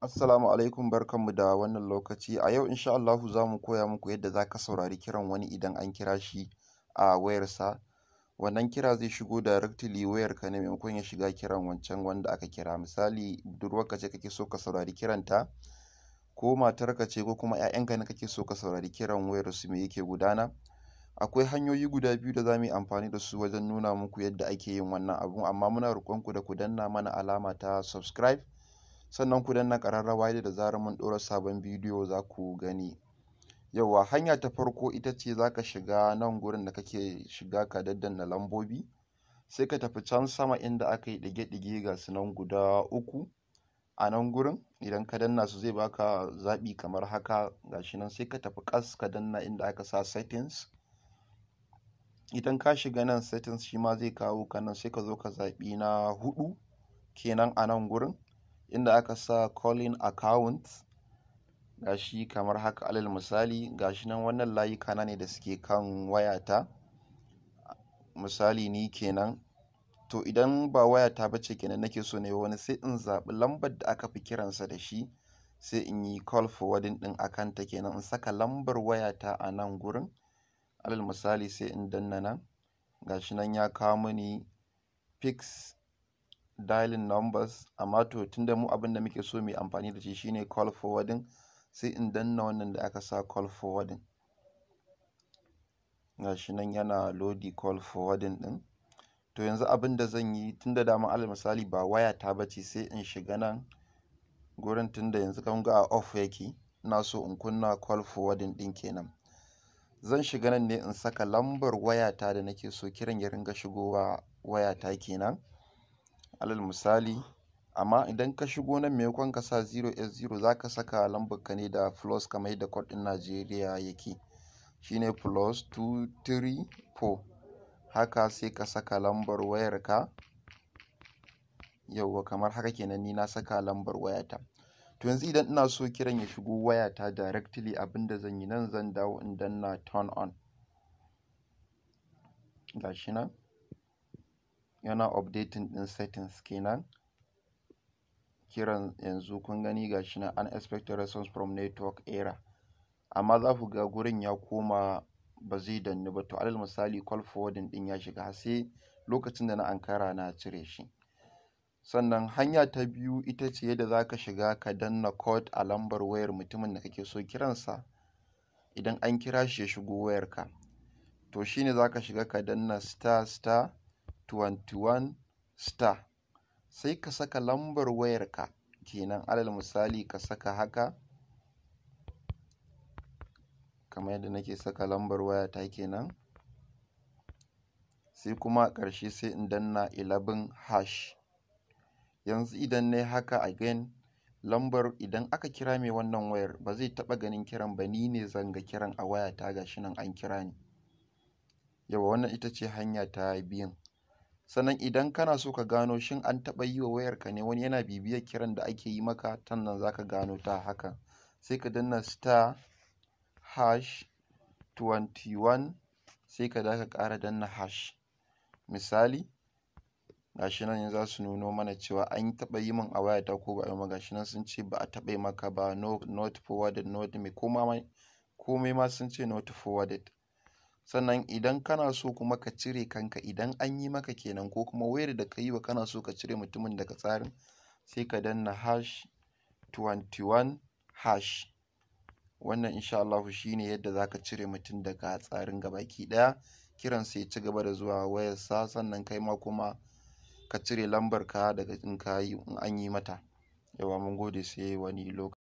Assalamu alaikum, barkanmu da wannan lokaci. A yau insha Allahu za mu koya muku yadda za ka saurari kiran wani idan an kira shi a wayarsa. Wannan kira zai shigo directly wayarka ne maimakon ya shiga kiran wancan wanda aka kira. Misali, budurwarka ce kake so ka saurari kiranta, ko matarka ce, ko kuma 'ya'yanka ne kake so ka saurari kiran wayarsu, me yake gudana. Akwai hanyoyi guda biyu da za mu yi amfani da su wajen nuna muku yadda ake yin wannan abun, amma muna roƙonku da ku danna mana alama ta subscribe, sannan ku danna ƙararrawa yadda da zarar mun ɗora sabon bidiyo za ku gani. Yauwa, hanya ta farko ita ce za ka shiga nan gurin da kake shiga ka daddanna lambobi, sai ka tafi can sama inda aka yi ɗige-ɗige, ga su nan guda uku a nan gurin. Idan ka danna su, zai baka zaɓi kamar haka, ga shi nan. Sai ka tafi ƙas ka danna inda aka sa settings. Idan ka shiga nan settings, shi ma zai kawo ka nan, sai ka zo ka zaɓi na huɗu kenan a nan gurin inda aka sa calling account. Ga shi kamar haka. Alal misali, ga shi nan, wannan layuka na ne da suke kan wayata, misali ni kenan. To, idan ba wayata ba ce kenan nake so na yi wani, sai in zaɓi lambar da aka fi kiransa da shi, sai in yi call forwarding ɗin a kanta kenan, in saka lambar wayata a nan gurin. Alal misali, sai in danna nan. Ga shi nan ya kawo mini fix dialing numbers, amma to, tunda mu abin da muke so mu yi amfani da shi shine call forwarding, sai in danna wannan da aka sa call forwarding. Ga shi nan yana lodi call forwarding ɗin. To, yanzu abin da zan yi, tunda dama alal misali ba wayata ba ce, sai in shiga nan gurin. Tunda yanzu kun ga a off yake, ina so in kunna call forwarding ɗin kenan. Zan shiga nan ne in saka lambar wayata da nake so kiran ya ringa shigowa wayata kenan, alal misali. Amma idan ka shigo nan, maimakon ka sa 0s0, za ka saka lambar ka ne da plus, kamar yadda code ɗin Najeriya yake, shine +234 haka, sai ka saka lambar wayarka. Yauwa, kamar haka kenan, ni na saka lambar wayata. To, yanzu idan ina so kiran ya shigo wayata directly, abinda zan yi, nan zan dawo in danna turn on. Gashi nan yana updating ɗin settings kenan. Kiran yanzu, kun gani, gashi nan "Unexpected response from network error", amma za ku ga gurin ya koma ba zai dannu ba. To, alal misali, call forwarding ɗin ya shiga har sai lokacin da na ankara na cire shi. Sannan hanya ta biyu ita ce yadda za ka shiga ka danna code a lambar wayar mutumin da kake so kiransa idan an kira shi ya shigo wayarka. To, shine za ka shiga ka danna **21*, sai ka saka lambar wayarka kenan. Alal misali, ka saka haka kamar yadda nake saka lambar wayata kenan, sai kuma a ƙarshe sai in danna 11#. Yanzu idan na yi haka, again, lambar idan aka kira mai wannan wayar ba zai taɓa ganin kiran ba, ni ne zan ga kiran a wayata, gashi nan an kira ni. Yauwa, wannan ita ce hanya ta biyun. Sannan idan kana so ka gano shin an taɓa yi wa wayarka ne, wani yana bibiyar kiran da ake yi maka, sannan za ka gano ta haka, sai ka danna *#21, sai ka dawo ka ƙara danna hash. Misali, gashi nan za su nuno mana cewa an taɓa yi min a wayata ko ba a yi ma. Gashi nan sun ce ba a taɓa yi maka ba, no, not forwarded, not me, komai ma sun ce not forwarded. Sannan idan kana so kuma ka cire kanka idan an yi maka kenan, ko kuma wayar da ka yi wa kana so ka cire mutumin daga tsarin, sai ka danna #21#. Wannan insha Allahu shine yadda za ka cire mutum daga tsarin gabaki ɗaya, kiran sai ci gaba da zuwa wayarsa, sannan kai ma kuma ka cire lambar ka daga in ka yi in an yi mata. Yauwa, mun gode, sai wani lokaci.